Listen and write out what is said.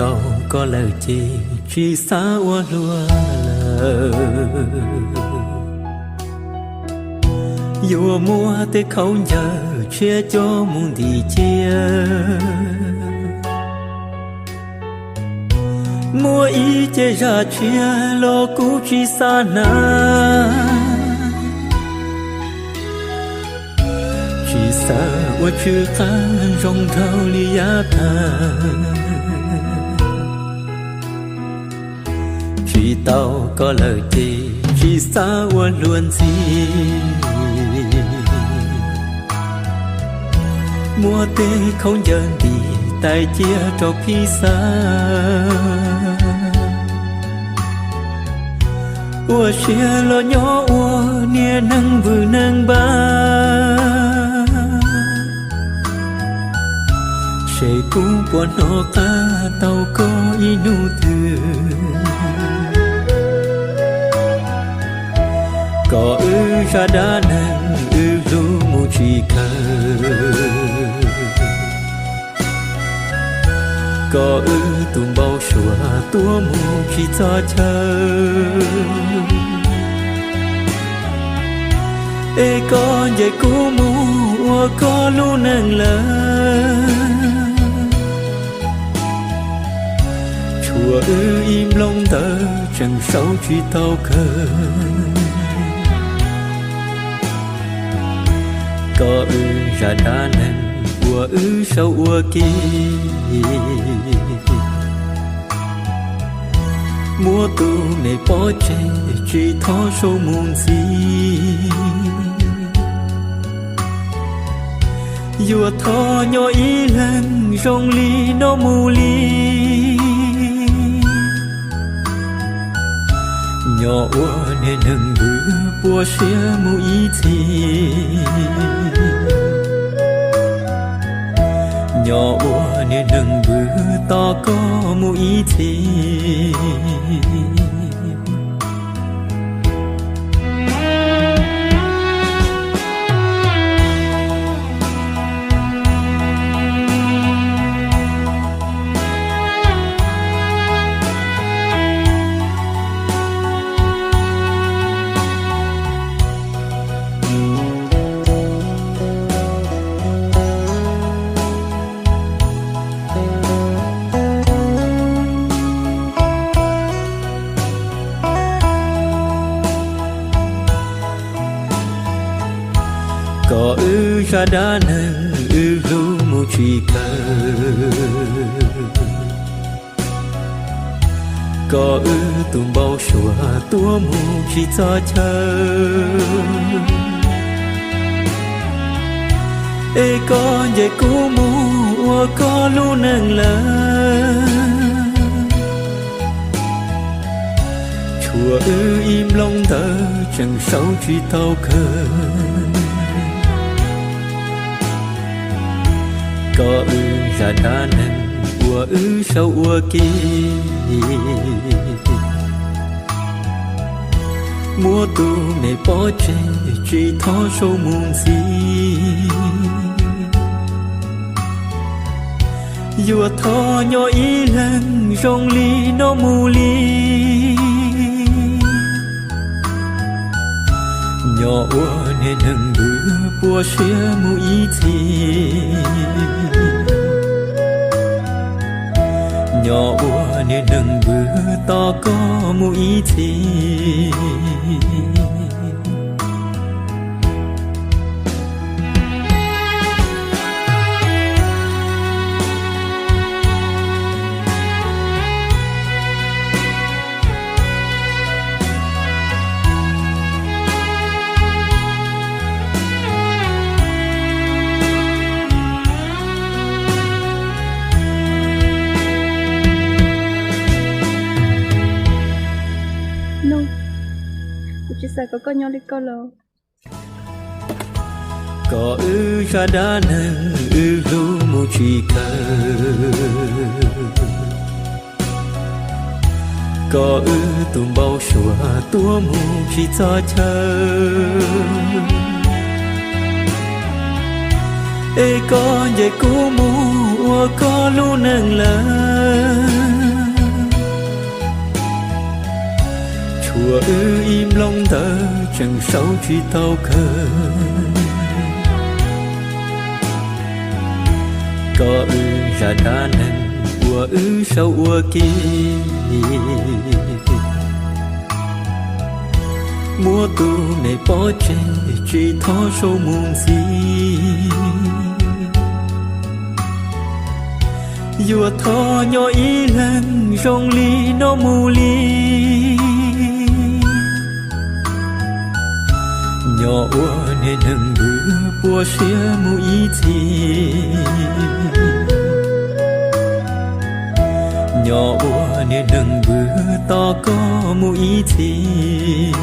Tau koj lawm ces tsis xav ua luag lawm. Yuav muab tej khaub ncaws tshiab coj mus ntim cia. Muaj ib ce zam tshiab los kuv tsis xav hnav. Tsis xav ua tsw qab zoo nraug li yav tag. Tsis tau koj lawm ces tsis xav ua luag ntxiv. Muab tej khaub ncaws ntim tais cia rau phij xav. Ua siab los nyob ua niag neeg vwm neeg npab. Seb kuv puas hnov qab tau koj ib hnub twg. Kom wb zaj dab neeg wb hlub mus tsis kawg. Kom wb tus npau suav tuaj mus tsis txog chaw. Es koj nce kuv mus ua koj lub neej lawm. Tshuav wb ib nplooj ntawv tseem sau tsis tau kawg. Kom wb zaj dab neeg uas wb sau ua ke. Muab tus me pov tseg tsis txhob sau mus ntxiv. Yuav thov nyob ib leeg zoo li no mus li. Nyob ua niag neeg vwm puas siab mus ib txhis. Nyob ua niag neeg vwm tos koj mus ib txhis. Kom wb zaj dab neeg wb hlub mus tsis kawg. Kom wb tus npau suav tuaj mus tsis txog chaw. Es koj nce kuv mus ua koj lub neej lawm. Tshuav wb ib nplooj ntawv tseem sau tsis tau kawg. Kom wb zaj dab neeg uas wb sau ua ke. Muab tus me pov tseg tsis txhob sau mus ntxiv. Yuav thov nyob ib leeg zoo li no mus li. Nyob ua niag neeg vwm puas siab mus ib txhis. Nyob ua niag neeg vwm tos koj mus ib txhis. Nug, kuv tsis xav kom koj nyob li ko lawm. Kom wb zaj dab neeg wb hlub mus tsis kawg. Kom wb tus npau suav tuaj mus tsis txog chaw. Es koj nce kuv mus ua koj lub neej lawm. Ua wb ib nplooj ntawv tseem sau tsis tau kawg, koj wb zaj dab neeg uas wb sau ua ke. Muab tus me pob tseg tsis txhob sau mus ntxiv. Yuav thov nyob ib leeg zoo li no mus li. Nyob ua niag neeg npwv puas siab mus ib txhis. Nyob ua niag neeg npwv tos koj mus ib txhis.